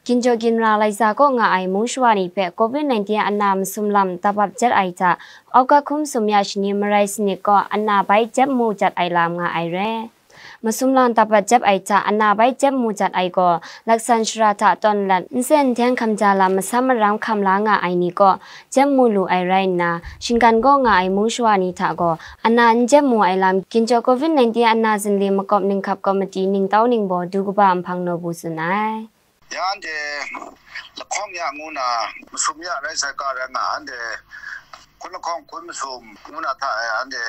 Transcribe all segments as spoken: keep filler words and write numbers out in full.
Ginjaw ginra laisa kaw nga ai mung shawa ni hpe covid nineteen ana masum lam tabap jat ai hta, Auga hkum sumya shani marai sanit kaw ana bai jep mu jat ai lam nga ai re. Masum lam tabap jep ai hta ana bai jep mu jat ai gaw, laksan shara hta tawn lat, nsen nteng hkamja lam masam maram hkam la nga ai ni kaw jep mu lu ai rai nna, shinggan kaw nga ai mung shawa ni hta gaw, ana n jep mu ai lam, ginjaw covid nineteen ana zinli makawp ninghkap komiti ningtau ningbaw du kaba nhpang nawbu tsun ai. Ya anhte lahkawng ya ngu na, masum ya rai sai ga rai nga, anhte hkun lahkawng hkun masum ngu na hta e, anhte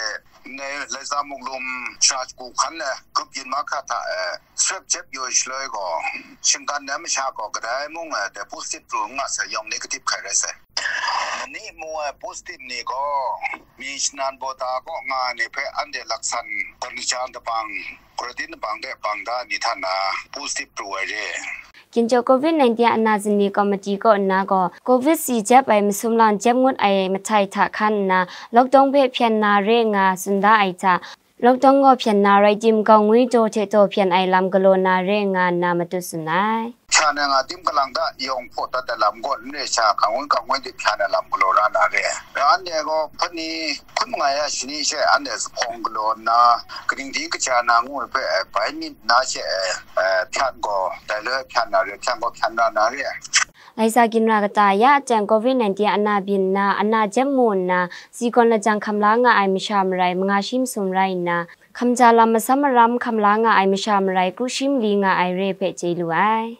ndai laisa muk lum sha shagu hkan e grup yin mahkra hta e, swab jep yoi shaloi gaw, shinggan ai masha gaw kadai mung e dai positive pru n nga sai, yawng negative hkai rai sai. Mani mu ai positive ni gaw, mi shanan bawda kaw nga ai ni hpe anhte laksan, Karnijan dabang, Koratin dabang de bang da ni hta na positive pru ai re. Ginjaw covid nineteen ana zinli komiti kaw nna gaw, covid si jep ai masum lam jep ngut ai mahtai hta hkan nna, lockdown hpe hpyen na re nga tsun da ai hta, lockdown gaw hpyen na rai tim, gaw ngwi daw hte daw hpyen ai lam galaw na re nga nna matut tsun ai. Hpyan ai nga tim, kalang ta yawng hpaw dat ai lam gaw n re sha, kangwi kangwi de hpyan ai lam galaw ra na re. Anhte gaw hpani hkun mangai a shani she anhte zuphpawng galaw nna, kaning di kaja na ngu ai hpe, eh, bai myit na she, eh, eh, hpyan gaw, dai loi hpyan na re, hpyan gaw hpyan ra na re. Laisa ginra kata ya aten covid nineteen ana byin nna, ana jep mu nna, si gawn lajang hkam la nga ai masha marai manga shi masum rai nna, hkamja lam masam maram hkam la nga ai masha marai kru shi mali nga ai re hpe chye lu ai.